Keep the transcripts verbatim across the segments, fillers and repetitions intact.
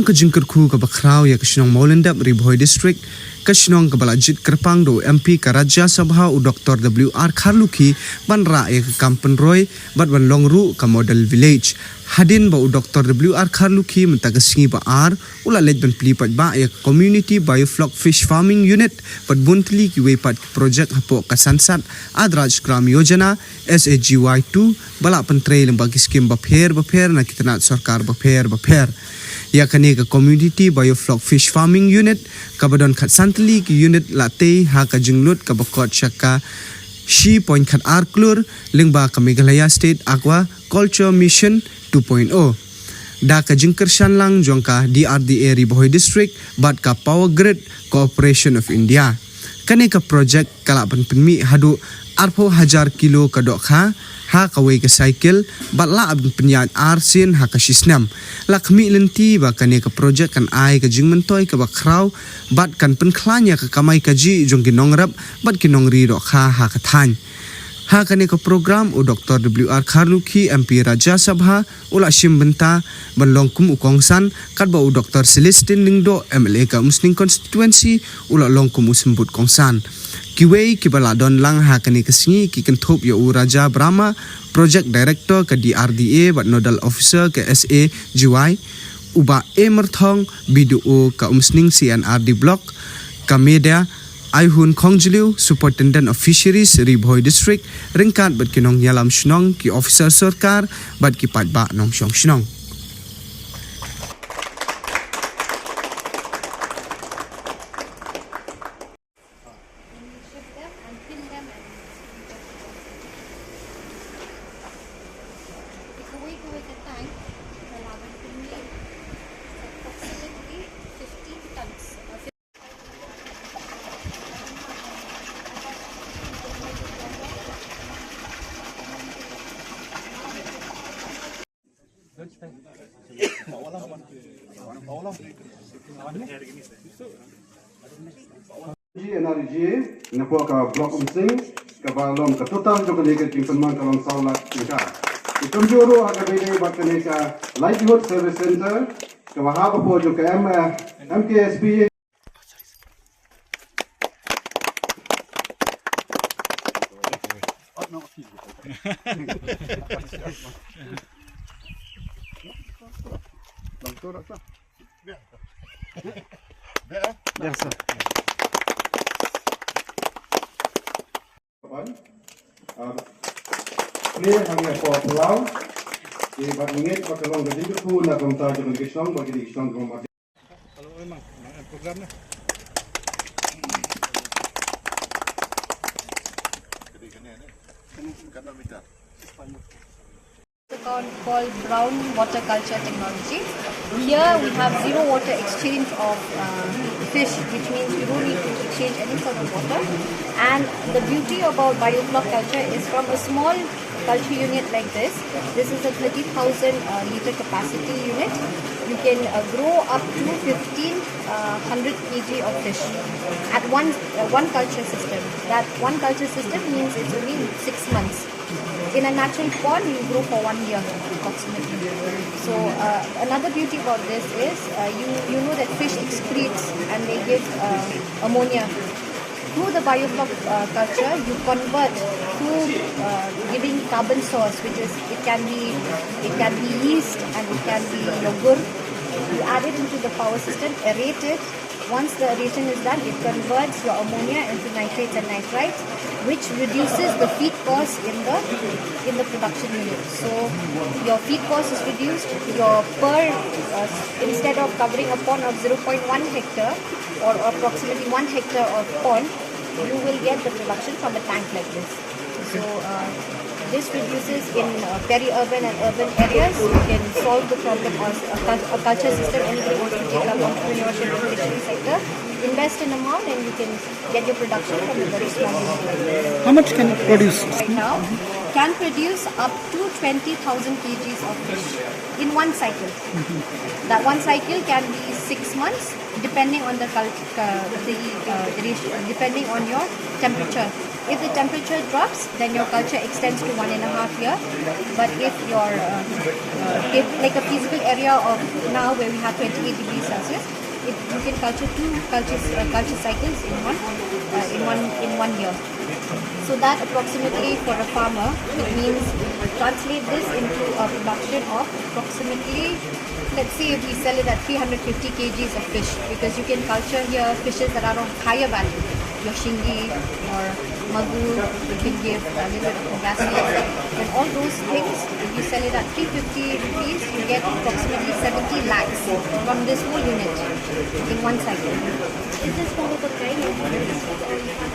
Ka jingkyrkhu kaba khraw ïa ka shnong Mawlyndep, Ri Bhoi District, ka shnong kaba la jied kyrpang da u M P ka Rajya Sabha u Doctor W R Kharlukhi ban rah ïa ka kam pynroi bad ban long ruh ka model village. Hadien ba u Doctor W R Kharlukhi mynta ka sngi ba ar u la leit ban plie paidbah ïa ka Community Biofloc Fish Farming Unit bad bun tylli kiwei pat ki projek hapoh ka Sansad Adarsh Gram Yojana, S A G Y two, ba la pyntrei lyngba ki skim bapher bapher na ki tnat sorkar bapher bapher. Ïa kane ka Community Biofloc Fish Farming Unit, kaba don khatsan tylli ki unit, la tei ha ka jinglut kaba kot sha ka shi point khatar klur lyngba ka Meghalaya State Aquaculture Mission two point oh, da ka jingkyrshan lang jong ka D R D A Ri Bhoi District bad ka Power Grid Corporation of India. Kane ka projek ka lah ban pynmih haduh arphew hajar kilo ka dohkha ha kawei ka cycle bad lah ban pynïaid ar sien ha ka shi snem. La khmih lynti ba kane ka projek kan ai ka jingmyntoi kaba khraw bad kan pynkhlaiñ ïa ka kamai kajih jong ki nongrep bad ki nongri dohkha ha ka thaiñ. Ha kane ka program, u Doctor W R Kharlukhi, M P Rajya Sabha, u la shim bynta ban long kum u kongsan, katba u Doctor Celestine Lyngdoh, M L A ka Umsning Constituency, u la long kum u symbud kongsan. Kiwei kiba la don lang ha kane ka sngi ki kynthup ïa u Raja Brahma, Project Director ka D R D A bad Nodal Officer ka S A G Y, u Bah A Myrthong, B D O ka Umsning C and R D Block, ka Media Aihun Khongjliew, Superintendent of Fisheries, Ri Bhoi District, ryngkat bad ki nongïalam shnong, ki officer sorkar bad ki paidbah nongshong shnong. Energy, N R G, na pdeng ka Block Umsning, kaba long ka total jong kane ka jingpynmang ka long saw lak tyngka. Ki kumjuh ruh ha kaba ïadei bad kane ka Livelihood Service Center, kaba hap hapoh jong ka M, eh, M K S P. Yes, sir. Ar plie hangne hapoh Palau. Te bad ngeit ba ka long ka jingkyrkhu na ka bynta jong kane ka shnong bad kine ki shnong jong. Account called Brown Water Culture Technology. Here we have zero water exchange of uh, fish, which means you don't need to exchange any sort of water. And the beauty about biofloc culture is, from a small culture unit like this, this is a thirty thousand uh, liter capacity unit. You can uh, grow up to fifteen hundred kilograms of fish at one uh, one culture system. That one culture system means it's only six months. In a natural pond, you grow for one year approximately. So uh, another beauty about this is uh, you you know that fish excretes and they give uh, ammonia. Through the biofloc uh, culture, you convert through uh, giving carbon source, which is it can be it can be yeast and it can be your gur. You add it into the power system, aerate it. Once the aeration is done, it converts your ammonia into nitrates and nitrites, which reduces the feed cost in the in the production unit. So your feed cost is reduced. Your per uh, instead of covering a pond of zero point one hectare or approximately one hectare of pond, you will get the production from a tank like this. So uh, this reduces in uh, peri-urban and urban areas. You can solve the problem of a, cul- a culture system. Anybody wants to take up entrepreneurship in the fishery sector, invest an amount and you can get your production from a very small unit. How much can it produce? Right now, can produce up to twenty thousand kilograms of fish in one cycle. That one cycle can be six months, depending on the cult- uh, the uh, the ratio, depending on your temperature. If the temperature drops, then your culture extends to one and a half year. But if your uh, if like a feasible area of now where we have twenty-eight degrees Celsius, it, you can culture two culture uh, culture cycles in one uh, in one in one year. So that approximately for a farmer, it means translate this into a production of approximately, let's say, if we sell it at three hundred fifty kgs of fish, because you can culture here fishes that are of higher value, your shingi, your magu, you can give a little bit of pangasius, and all those things. If you sell it at three fifty rupees, you get approximately seventy lakhs from this whole unit in one cycle. Is this for the training?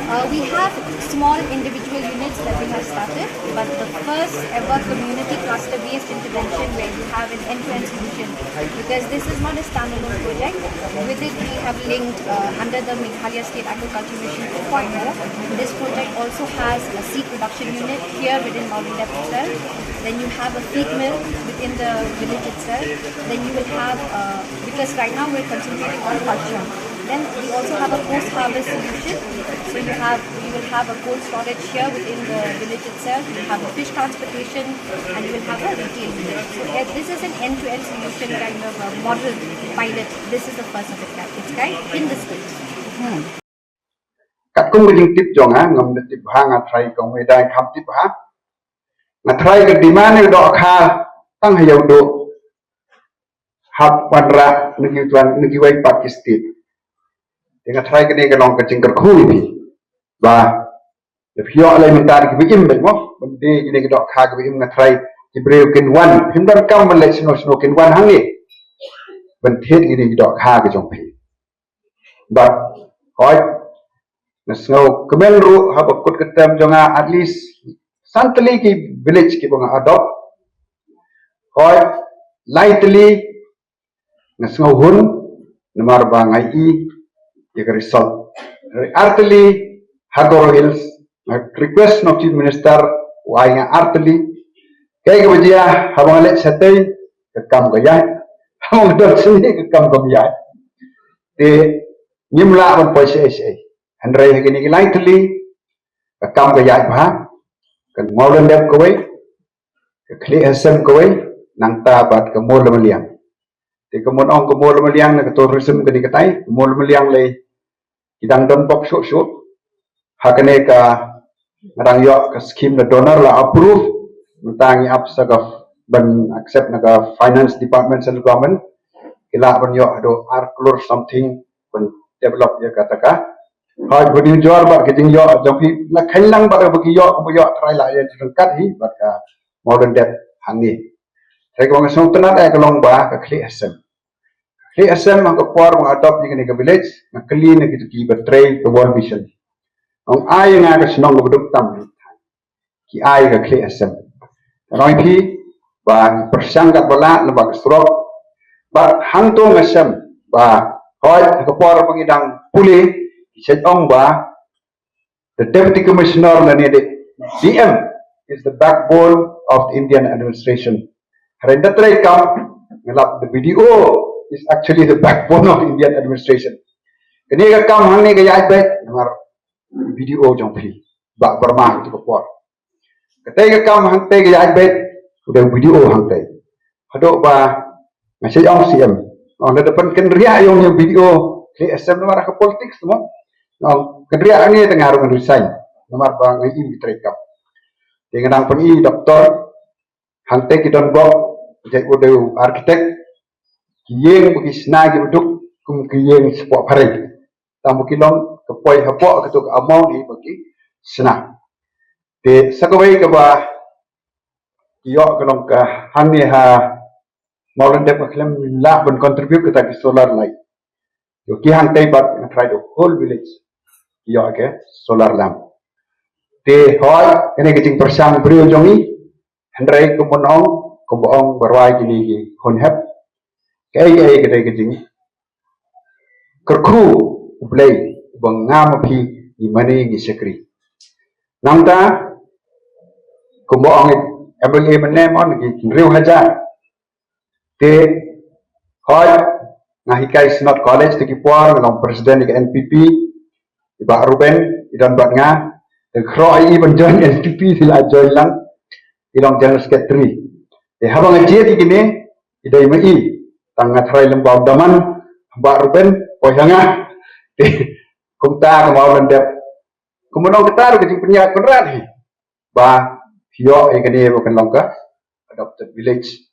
Uh, we have small individual units that we have started, but the first ever community cluster-based intervention where you have an end-to-end solution, because this is not a standalone project. With it, we have linked uh, under the Meghalaya State Aquaculture Mission two point oh. This project also has a seed production unit here within Mawlyndep itself. Then you have a feed mill within the village itself. Then you will have, uh, because right now we're concentrating on culture. Then we also have a post-harvest solution. So you have you will have a cold storage here within the village itself. You have a fish transportation, and you will have a retail unit. So uh, this is an end-to-end solution kind of a model pilot. This is the first of its kind, its kind in the state. Katkum ka jingtip jong nga, ngam da tip bha, nga trai kong wei dai kham tip bha. Nga trai ka demand ïa ka dohkha tang ha ïa u duh hap wanrah na ki tuan na ki wei pat ki state. Te nga trai kane ka long ka jingkyrkhu ïa phi ba da phi ïoh lei mynta da kiba im bad mo ban de kine ki dohkha kiba im, nga trai ki briew kin wan, phim donkam ban leit sno sno, kin wan hangne ban thied kine ki dohkha ki jong phi. Bad hooid, nga sngew kmen ruh haba kut ka term jong nga, at least san tylli ki village kiba nga adopt. Hooid, lai tylli nga sngew hun namar ba nga ïohi ïa ka result. Ar tylli ha Garo Hills, nga request na u Chief Minister u ai nga ar tylli. Kaei kaba jia? Haba nga leit shatei ka kam ka ïaid, haba nga don shane ka kam kam ïaid. Te ngim lah ban poi shaei shaei. Hynrei ha kine ki lai tylli ka kam ka ïaid bha. Ka Mawlyndep kawei, ka Khlieh Hasem kawei, nangta bad ka Mawlamyliang. Te ka mon ong ka Mawlamyliang na ka tourism kane katai, ka Mawlamyliang lei ki dang don bok shuh shuh. Ha kane ka nga dang ïoh ka scheme na DoNER la approve, mynta ngi ap sa ka ban accept na ka finance department, central government. Ki lah ban ïoh haduh ar klur something ban develop ïa kata ka. Hooid, ba dei jor bad ka jingïoh jong phi, la kheiñ lang bad ba ki ïoh, ba ïoh trai la ïa jingkat hi bad ka Mawlyndep hangne. Trai ka ba nga sngewtynnat ïa ka long ba ka Khlieh Hasem. Khlieh Hasem ha ka por ba nga adopt ïa kane ka village, nga kylli na kito kiba trei ka World Vision. Ong ai nga ka shnong kaba duk tam. Ki ai ka Khlieh Hasem. Nga ong ïa phi ba ngi pyrshang katba lah namar ka surok. Bad hangto nga shem ba hooid ha ka por ba ngi dang pule, ki shait ong ba the Deputy Commissioner lane the D M is the backbone of the Indian administration. Hynrei da trei kam nga lap the B D O is actually the backbone of the Indian administration. Kane ka kam hangne ka ïaid beit namar B D O jong phi, Bah Verma, ha kata ka por. Katei ka kam hangtei ka ïaid beit, u dei B D O hangtei. Haduh ba nga shait ong C M, ong lada pynkyndit ïa u B D O, Khlieh Hasem, namar ka politics mo. Ong kyndit hangne te nga ruh ngan resign namar ba nga im ki trei kam. Te nga dang pyni doktor, hangtei ki don bok, jait u dei u architect, ki ïing ba ki shna kiba duk kum ki ïing shapoh phareng. Tang ba ki long ka poi hapoh kato ka amount hi ba ki shna. Te sa kawei kaba ïoh ka long ka hangne ha Mawlyndep nga khlem lah ban contribute kata ki solar light. Ïoh ki hangtei bad nga try the whole village ïoh ka solar lamp. Te hooid kane ka jingpyrshang briew jong ngi, hynrei kumba ong, kumba ong ba rwai kine ki hun hep. Kaei kaei ka dei ka jing kyrkhu U Blei uba ngam ma phi ngi mane ngi shakri. Nangta kumba ong i M L A mynne mo, ngi hynriew hajar. Te hooid nga hikai Synod College te ki por nga long president ka N P P, i Bah Ruben i don bad nga. Te khroh i ban join N P P, te la join lang, i long general secretary. Te haba nga jied ïa kine, i dei ma i, tang nga tharai lem ba u Daman, ba Ruben, poi ha nga. Te kumta kumba u la dep. Kumba nong kata ruh ka jingpynïaid Conrad hi. Ba ïoh ïa kane ba kan long ka adopted village.